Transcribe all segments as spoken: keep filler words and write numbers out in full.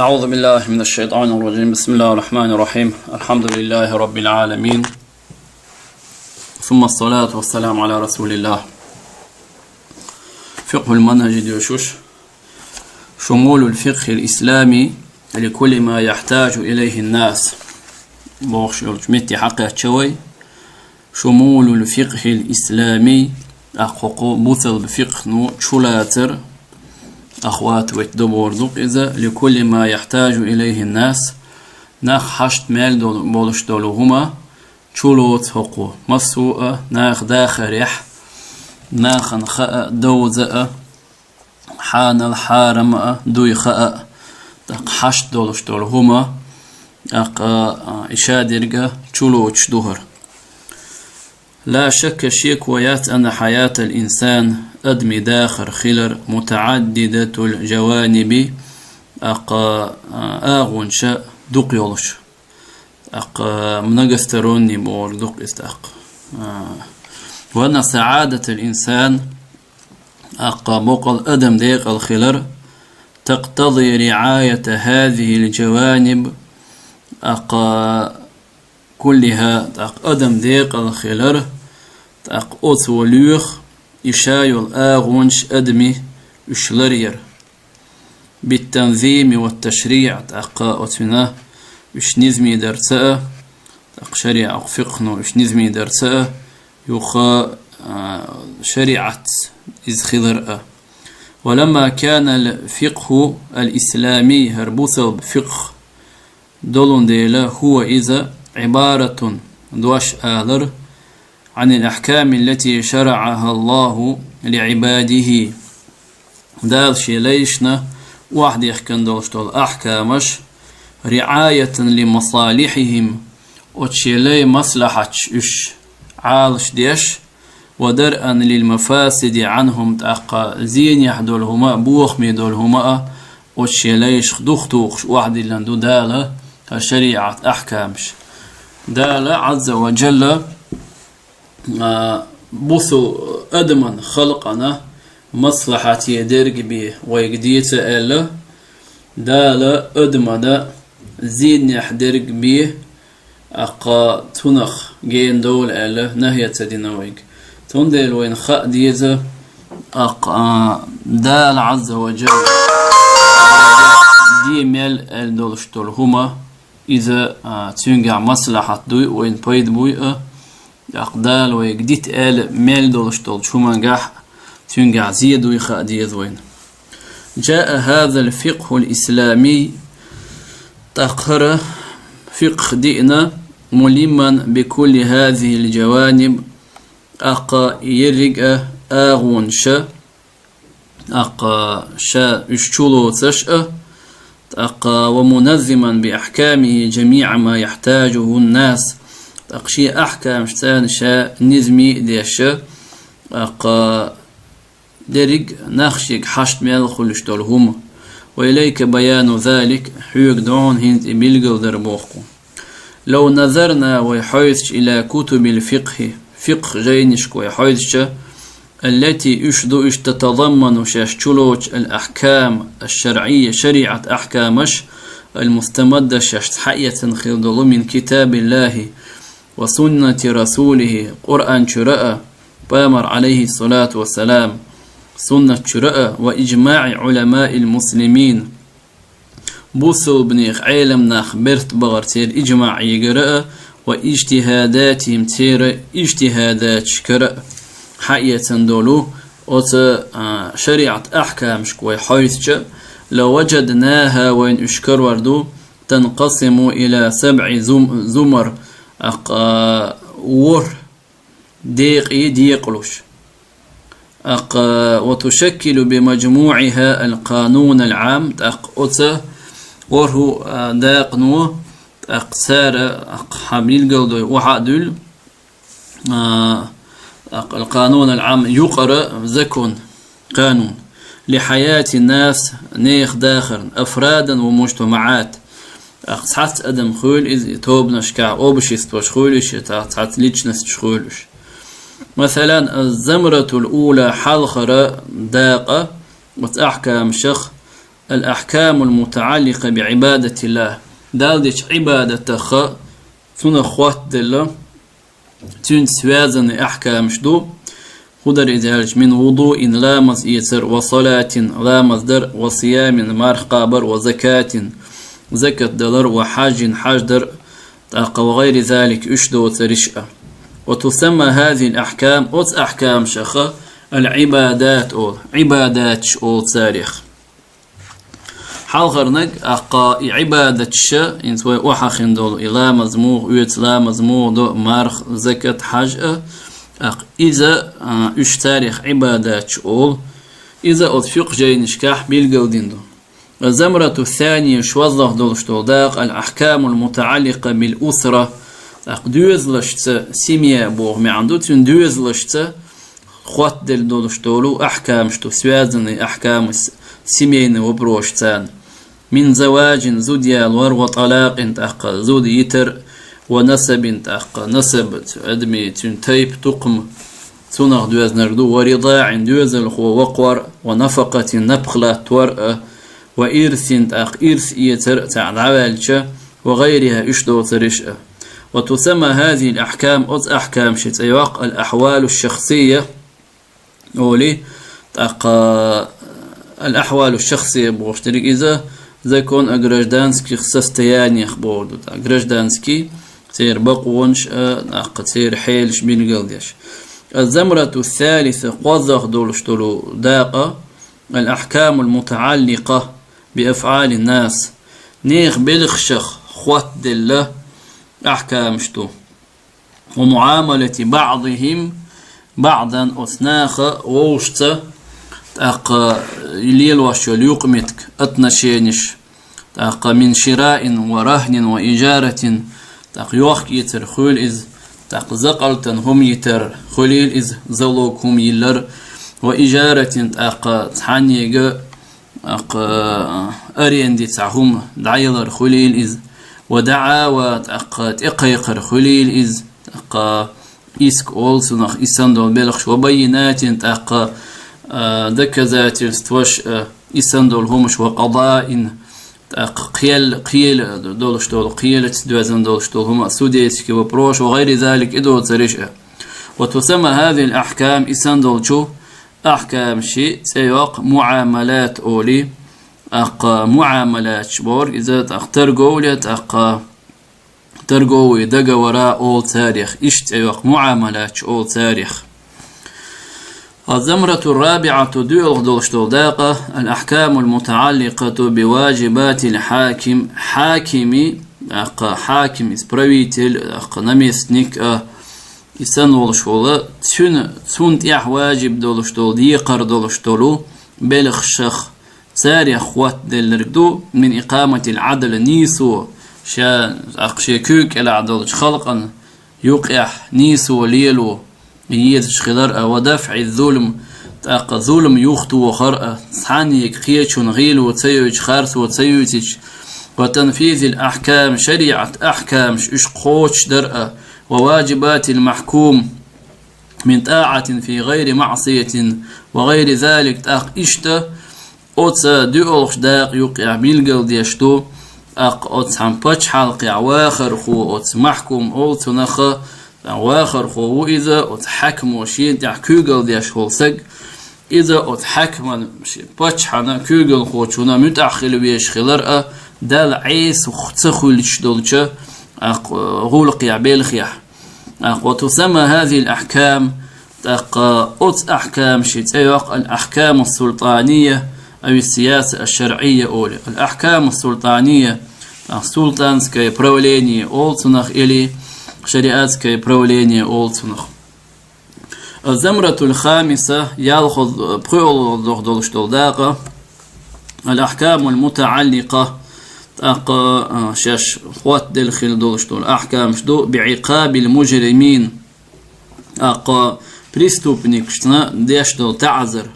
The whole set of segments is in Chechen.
أعوذ بالله من الشيطان الرجيم. بسم الله الرحمن الرحيم. الحمد لله رب العالمين. ثم الصلاة والسلام على رسول الله. فقه المنهج дешуш. شمول الفقه الإسلامي لكل ما يحتاج إليه الناس. Бохуш йолчу метте хьакхаьчча вай. شمول الفقه الإسلامي, тӀаккха хӀокху бусалба фикъхьо чулацар, охватывать до бохург ду-кх иза, لكل ما يحتاج إليه الناس, нах хьашт мел долу, болуш долу хӀума чулоцу хӀокхо, массо а нах дахарехь, нахана хаа, довза а, хьанал, хьарам а, дуй, хаа а, тӀаккха хьашт долуш долу хӀума, тӀаккха, а, и шадерг а чулоцуш ду хӀара. لا شك, шеко яц, أن حياة الإنسان, адамийн дахар хилар, متعددة الجوانب, тӀаккха, а, агӀонаш дукха йолуш. ТӀаккха многосторонний бохург ду-кх иза тӀаккха. А, وأن سعادة الإنسان, тӀаккха боккъал адам декъал хилар, تقتضي رعاية هذه الجوانب, тӀаккха كلها, тӀаккха адам декъал хилар, тӀаккха оцо лоьху и ша йолу агӀонаш адамийн уьш ларъяр. بالتنظيم والتشريع, тӀаккха оцуьнан уьш низамдарца а, тӀаккха шариӀат, фикъхьо уьш низамдарца а, юха, а, шариӀатца иза хилар а. ولما كان الفقه الإسلامي, хӀара бусалба фикъхь долун дела, هو, иза, عبارة, дош алар, عن الأحكام التي شرعها الله لعباده. Дала шен лайшна охьадехкина долуш долу ахькамаш, رعاية لمصالحهم, оцу шен лайн маслахьаташ уьш Ӏалашдеш, ودرءا للمفاسد عنهم, тӀаккха зенехь долу хӀума а, бохаме долу хӀума а оцу шен лайшах духатухуш охьадиллина ду Дала хӀара шариӀат ахькамаш. Дала, Ӏазза ва Джалла, а, бусу адаман халкъана маслахьате дерг бен вайга деца аьлла, Дала адамана зенехь дерг бен, тӀаккха цунах гена довла аьлла, нахьи ца дина вайга. Цундела вайна хаа деза, тӀаккха, а, Дала, Ӏазза ва Джалла, де мел аьлла долуш долу хӀума, иза, а, цуьнгахь маслахьат дуй, вайна пайда буй а, тӀаккха Дала вайга дита аьлла мел долуш долчу хӀумангахь, цуьнгахь зе дуй хаа деза вайна. جاء هذا الفقه الإسلامي, тӀаккха хӀара фикъхь диъна, ملما بكل هذه الجوانب, тӀаккха ерриг а агӀонаш, тӀаккха ша уьш чулоцуш а, тӀаккха ومنظما بأحكامه جميع ما يحتاجه الناس, тӀаккха шен ахькамашца ша низаме а деш, тӀаккха дерриг нах шега хьашт мел хуьлуш долу хӀума. وإليك بيان ذلك, хьоьга ду хьуна хӀинца и билгалдар боху. لو نظرنا, вай хьовсучу, إلى كتب الفقه, фикъхь жайнашка вай хьовсучу, التي, уьш ду уьш, تتضمن, шаьш чулоцу, الأحكام الشرعية, шариӀат ахькамаш, المستمدة, шаьш схьаэцна хила долу, من كتاب الله وسنة رسوله, Къуръан чуьра а, Пайхамар, عليه الصلاة والسلام, суннат чуьра а, وإجماع علماء المسلمين, бусалбанех Ӏеламнах берт бахара церан ижмаъ йигара а, واجتهاداتهم, церан ижтихӀадаташкара а хьаэцна долу оцу, а, шариӀат ахькамашка вай хьовсуча, لوجدناها, вайна уьш карор ду, تنقسم إلى سبع زم-, زمر, тӀаккха ворхӀ декъе декъалуш. ТӀаккха وتشكل بمجموعها القانون العام, тӀаккха оцу ворхӀ, а, дакъано, тӀаккха цара, тӀаккха хьан билгалдой, охьа а дуьллу, а, тӀаккха القانون العام, юкъара закон, канун, لحياة الناس, нехан дахарна, أفرادا ومجتمعات. ТӀаккха цхьацца адам хуьлу иза, и тобанашкахь, обществаш хуьлу уьш, цхьа-, цхьацца личносташ хуьлу уьш. Масалан, الزمرة الأولى, хьалхара дакъа оцу ахькамашах, الأحكام المتعلقة بعبادة الله. Далла дечу Ӏибадатах, цунах хоттаделла, цуьнца связанный ахькамаш ду. ХӀун дара иза аьлча, من وضوء, ламаз эцар, وصلاة, ламаз дар, وصيام, марха кхабар, وزكاة, закат далар, وحج, хьаж дар, тӀаккха وغير ذلك, уьш доцурш а. وتسمى هذه الأحكام, оцу ахькамашах العبادات олу, Ӏибадаташ олу царех. Хьалхарниг, тӀаккха и Ӏибадаташ, хӀинца вай охьахиъна долу, и ламаз муха оьцу, ламаз муха до, марха, закат, хьаж а, тӀаккха иза, а, уьш царех Ӏибадаташ олу, иза оцу фикъхӀ жайнашкахь билгалдина ду. الزمرة الثانية, шозлагӀа долуш долу дакъа, الأحكام المتعلقة بالأسرة, тӀаккха доьзалшца, семья боху маьӀна ду, цуьнан доьзалшца хоттаделла долуш долу ахькамаш ду, связанный ахькамаш, семейный вопросаш царна. من زواج, зуда ялор, وطلاق, тӀаккха зуда йитар, ونسب, тӀаккха насаб, адамийн, цуьнан тайпа, тукхам, цунах доьзнарг ду, ورضاع, доьзалхо вакхор, ونفقة, напха латтор а, وإرث, тӀаккха ирс эцар а, цхьаъ дӀаваьлча, وغيرها, уьш доцурш а. وتسمى هذه الأحكام, оцу ахькамашан цӀе йоккху الأحوال الشخصية олий, тӀаккха الأحوال الشخصية бохуш дерг иза закон о гражданских состояниях бохург ду, тӀаккха гражданский, церан бакъонаш а, тӀаккха церан хьелаш билгалдеш. الزمرة الثالثة, кхозлагӀа долуш долу дакъа, الأحكام المتعلقة بأفعال الناس, нехан белхашах хоттаделла ахькамаш ду. ومعاملة بعضهم بعضا, оцу наха вовшашца, тӀаккха лелош йолу юкъаметтиг, отношенеш, тӀаккха من شراء ورهن وإجارة, тӀаккха йохк-эцар хуьлийла иза, тӀаккха закъалтана хӀума йитар хуьлийла иза, залог хӀума йиллар, وإجارة, тӀаккха цхьаннега, тӀаккха аренде цхьа хӀума дӀаялар хуьлийла иза, ودعاوى, тӀаккха тӀекхайкхар хуьлийла иза, тӀаккха иск олу цунах, и санна долу белхаш, وبينات, тӀаккха, а, доказательстваш, а, и санна долу хӀумаш, وقضاء, тӀаккха кхел-, кхел долуш долу, кхелаца доьзна долуш долу хӀума, судейский вопрос, وغير ذلك, и доцурш а. وتسمى هذه الأحكام, и санна долчу ахькамашан цӀе йоккху معاملات олий, тӀаккха معاملات бохург иза, тӀаккха торговля, тӀаккха торговые договора олу царех, иштта цӀе йоккху معاملات олу царех. الزمرة الرابعة, доьалгӀа долуш долу дакъа, الأحكام المتعلقة بواجبات الحاكم, хьакими, тӀаккха хьаким, иза правитель, тӀаккха наместник а, и санна волуш волу, цуьнан, цунна тӀехь важиб долуш долу, декхар долуш долу белхашах, царех хоттаделларг ду, من إقامة العدل, нийсо, ша, тӀаккха шен куьйга кӀелахь долчу халкъана юкъехь нийсо лело езаш хилар а, ودفع الظلم, тӀаккха зулам юхатохар а, цхьаннега кхечунна гӀийло ца йойтуш, харцо ца юьйцуьйтуш, وتنفيذ الأحكام, шариӀат ахькамаш уьш кхочушдар а, وواجبات المحكوم من طاعة في غير معصية وغير ذلك, тӀаккха иштта оцу доьалгӀачу дакъа юкъехь билгалдеш ду, тӀаккха оцу цхьана пачхьалкхехь вахархо, оцу махькум олу цунах, вахархо ву иза, оцу хьаькамо шена тӀехь куьйгалла деш волу саг, иза оцу хьаькаман, шен паччахьан, куьйгалхочунна муьтӀахь хила везаш хилар а, Далла Ӏеса ца хуьлуш долчу, тӀаккха, гӀуллакхехь, белхехь. ТӀаккха, وتسمى هذه الأحكام, тӀаккха оцу ахькамашан цӀе йоккху الأحكام السلطانية أو السياسة الشرعية олий. الأحكام السلطانية, тӀаккха султанское правление олу цунах или шариатское правление олу цунах. الزمرة الخامسة, ялхо-, пхоьалгӀа долуш долу дакъа, الأحكام المتعلقة, тӀаккха, а, шаьш хоттаделла хила долуш долу ахькамаш ду, بعقاب المجرمين, тӀаккха преступникашна деш долу таӀзар,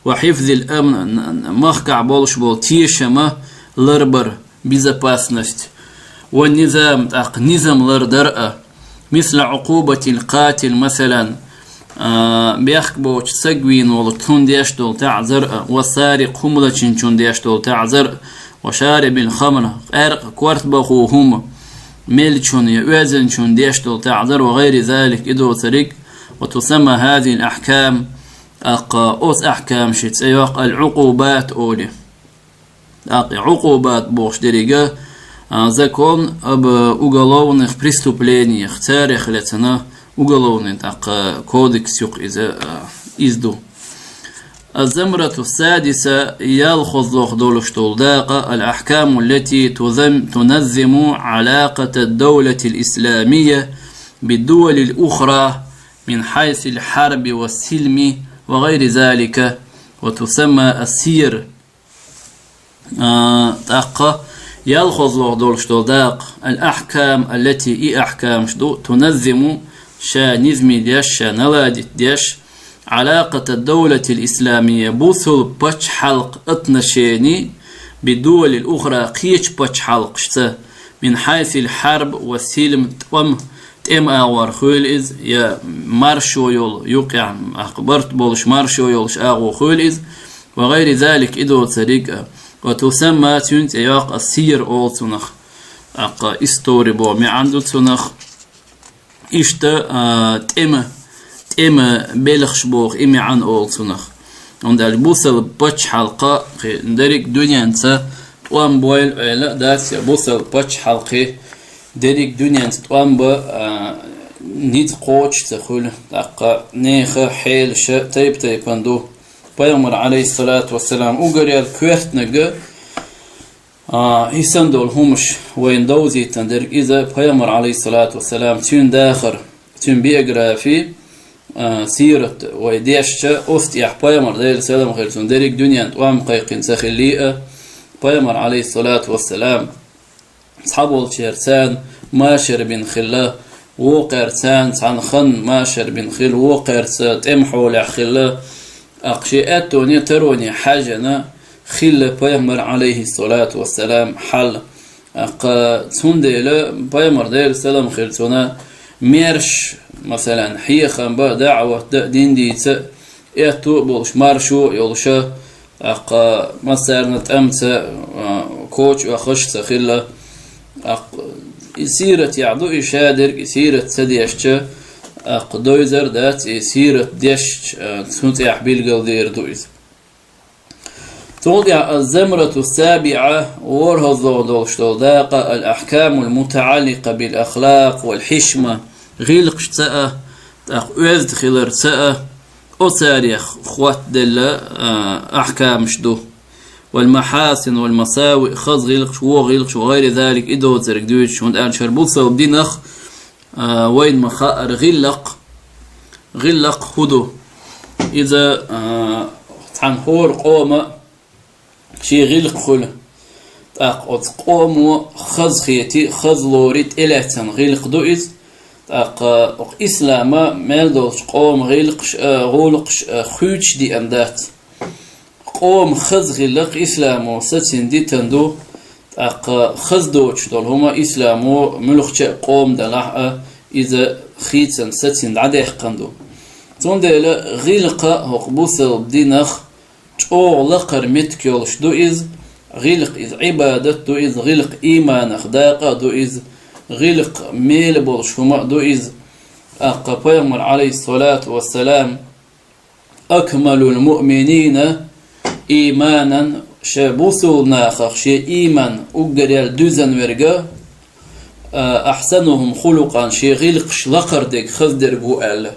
وحفظ الأمن, н-, н-, махкахь болуш болу тешам ларбар, безопасность, والنظام, тӀаккха низам лардар а, مثل عقوبة القاتل مثلا, а, бехк боцу саг вийна волу цунна деш долу таӀзар а, ва сарикъ хӀума лачинчунна деш долу таӀзар а, ва шарибил хамр, къаьркъа корта бахо хӀума меллачунна я оьзначунна деш долу таӀзар, ва гӀайри залик, и доцург, ва тусамма хазил ахкам, тӀаккха оцу ахкамашна цӀе йоккху ал-Ӏукъубат олий. ТӀаккха и Ӏукъубат бохуш деррига, а, закон об уголовных преступлениях, царех лаьцна уголовный, тӀаккха кодекс юкъа иза, а, иза ду. الزمرة السادسة, ялхозлох долуш долу дакъа, الأحكام التي تذم-، تنظم علاقة الدولة الإسلامية بالدول الأخرى من حيث الحرب والسلم وغير ذلك، وتسمى السير. А, тӀаккха ялхозлох долуш долу дакъа, الأحكام التي, и ахкамаш ду, تنظم, ша низме деш, ша наладить деш, علاقة الدولة الإسلامية, бусалба пачхьалкх отношений, بالدول الأخرى, кхечу пачхьалкхашца, من حيث الحرب والسلم, тӀом, тӀеман агӀор хуьлу иза, я маршо йолу, юкъехь, ахь барт болуш маршо йолуш агӀо хуьлу иза, ва гӀайри залик, и доцург а, ва тусамма, цуьнан цӀе йоккху, ас-сийр олу цунах, тӀаккха истори боху маьӀна ду цунах. Иштта, а, тӀема, тӀема белхаш боху и маьӀна олу цунах. ХӀунда аьлча бусалба пачхьалкха кхин дерриг дуьненца тӀом бойла ойла а дац, я бусалба пачхьалкхе дерриг дуьненца тӀом бан, а, ницкъ кхочуш ца хуьлу, тӀаккха нехан хьелаша тайп-тайпана ду. Пайхамар, алейхиссалату вассалам, угар ял коьртаниг, а, и санна долу хӀумаш вайна довзийтина дерг иза, Пайхамар, алейхиссалату вассалам, цуьнан дахар, цуьнан биографи, а, сират вай дешча, оцу тӀехь Пайхамар, Делан салам хир цунна, дерриг дуьненна тӀом кхайкхина ца хиллий а, Пайхамар, алейхиссалату вассалам, цхьаболчерца машар бина хилла, вокхарца цхьана хан машар бина хилла, вокхарца тӀеман хьолехь хилла, тӀаккха шен аьттоне, тароне хьаьжжина хилла Пайхамар, алейхиссалату вассалам, хьал. ТӀаккха цундела Пайхамар, Делан салам хир цунна, маьрша, масалан, хьехам бан, даӀват дан а, дин дийца а, аьтто а болуш, маршо а йолуша, тӀаккха массарна тӀамца, а, коча оьхуш а ца хилла. ТӀаккха и сиратехь ду и шадерг, и сират ца дешча, тӀаккха дойзар дац, и сират дешча, а, цу цӀехь билгалдер ду иза. Цул тӀаьхьа الزمرة السابعة, ворхӀазло долуш долу дакъа, الأحكام المتعلقة بالأخلاق والحشمة, гӀиллакхашца а, тӀаккха оьзда хиларца а, оцарех хӀоттаделла, а, ахкамаш ду. والمحاسن والمساوئ, хаза гӀиллакхаш, вон гӀиллакхаш, وغير ذلك, и доцург дуьйцуш, хӀунда аьлча хӀара бусалба динах, а, вайна ма хаъара гӀиллакх, гӀиллакх хӀун ду? Иза, а, цхьана хӀора къома шен гӀиллакх хуьлу. ТӀаккха оцу къомо хазахети, хазалори тӀелаьцна гӀиллакх ду иза. ТӀаккха оцу ислама мел долчу къома гӀиллакхаш а, гӀуллакхаш а хуьйцуш деана дац. Къома хаза гӀиллакх исламо сацийна дитина ду, тӀаккха хаза доцуш долу хӀума исламо муьлххача а къома делахь а, иза хийцина сацийна дӀадаьккхина ду. Цундела гӀиллакх хӀокху бусалба динах чӀогӀа лакхара меттиг йолуш ду иза, гӀиллакх иза Ӏибадат ду иза, гӀиллакх ийманах дакъа а ду иза, гӀиллакх мела болуш хӀума а ду иза. ТӀаккха Пайхамар, алейхиссалату вассалам, أكمل المؤمنين إيمانا, шайн бусалба нахах шен ийман уггаре дуьзна верг, а, أحسنهم خلقا, шен гӀиллакхаш лакхара дерг, хаза дерг ву аьлла.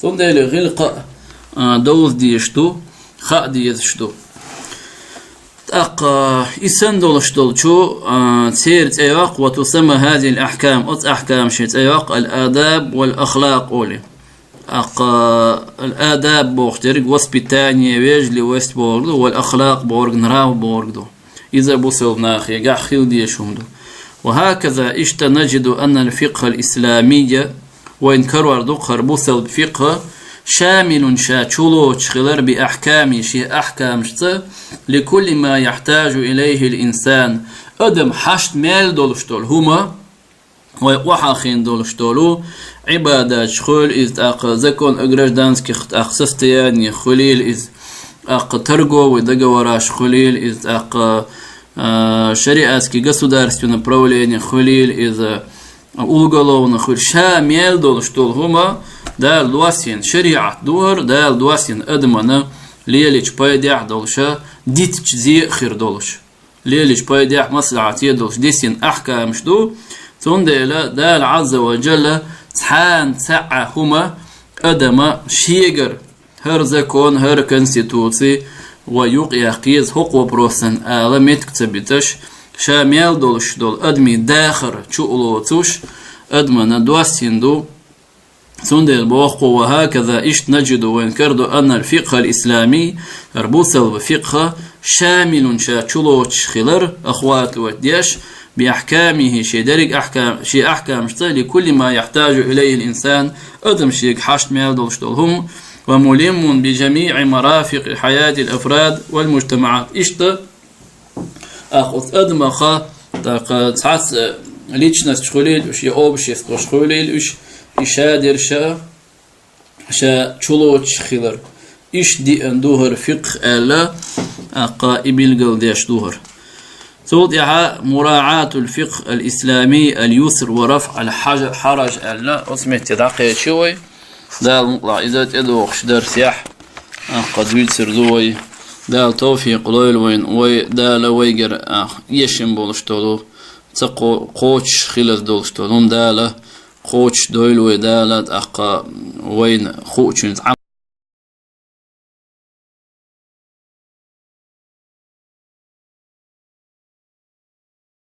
Цундела гӀиллакх а, а, довза дезаш ду, хаа дезаш ду. ТӀаккха и санна долуш долчу, а, церан цӀе йоккху, وتسمى هذه الأحكام, оцу ахкамашна цӀе йоккху الآداب والأخلاق олий. ТӀаккха الآداب бохуш дерг воспитание, вежливость бохург ду, والأخلاق бохург нрав бохург ду. Иза бусалба нахехь хила дезаш хӀума ду. وهكذا, иштта, نجد أن الفقه الإسلامي, вайна карор ду хӀара бусалба фикъхӀ, شامل, ша чулоцуш хилар, بأحكامه, шен ахкамашца, لكل ما يحتاج إليه الإنسان, адам хьашт мел долуш долу хӀума, вай охьахин долуш долу Ӏибадаташ хуьлийла иза, тӀаккха закон о гражданских, тӀаккха состояние хуьлийла иза, тӀаккха торговый договораш хуьлийла иза, тӀаккха, а, шариатский государственное правление хуьлийла иза, уголовно хуьлийла. Ша мел долуш долу хӀума Дала доссийна шариӀат ду хӀара, Дала доссийна адамана лелачу пайдехь долуша, дитча зе а хир долуш. Лелачу пайдехь маслахьате долуш дисина ахкамаш ду. Цундела Дала Ӏазза ва Джалла цхьана цхьаъ хӀума адама шегара хӀара закон, хӀара конституци ва юкъ яккхийза хӀокху вопросан ала меттиг ца биташ, ша мел долуш долу адамийн дахар чу а лоцуш, адамана доссийна ду. Цундела боху кхо: «Ва хӀаказа иштта наджиду», вайн карадо, «аннал фикъхал исламий», хӀара бусалба фикъха, «шамилун», ша чулоцуш хилар, охватывать деш, «би ахкамихи», шен дерриг ахкам, шен ахкамашца, «ли кулли ма яхтажу илайхил инсан», адам шега хьашт мел долуш долу хӀума, «ва мулиммун би жамиъи марафикъи хьаятил афрад вал мужтамаат». Иштта Ах оцу адамаха, тӀаккха цхьацца личность хуьлийла уьш, я обществош хуьлийла уьш, и ша дерша, ша чулоцуш хилар. Иштта диъна ду хӀара фикъх аьлла, тӀаккха и билгал деш ду хӀара. Цул тӀаьхьа «мураӀатул фикъх ал-исламий ал-юср ва рафъ ал-хьаж-, хьараж» аьлла, оцу метте дӀакхечи вай. Дала мукъалахь иза тӀедогӀуш дарсехь, тӀаккха дуьйцур ду вай. Дала тавфикъ лойла вайна, вай Дала вайгара, а, эшам болуш долу, ца кхо-, кхочуш хилар долуш долу хӀума Дала кхочуш дойла вай Дала, тӀаккха вайна хуучуьнца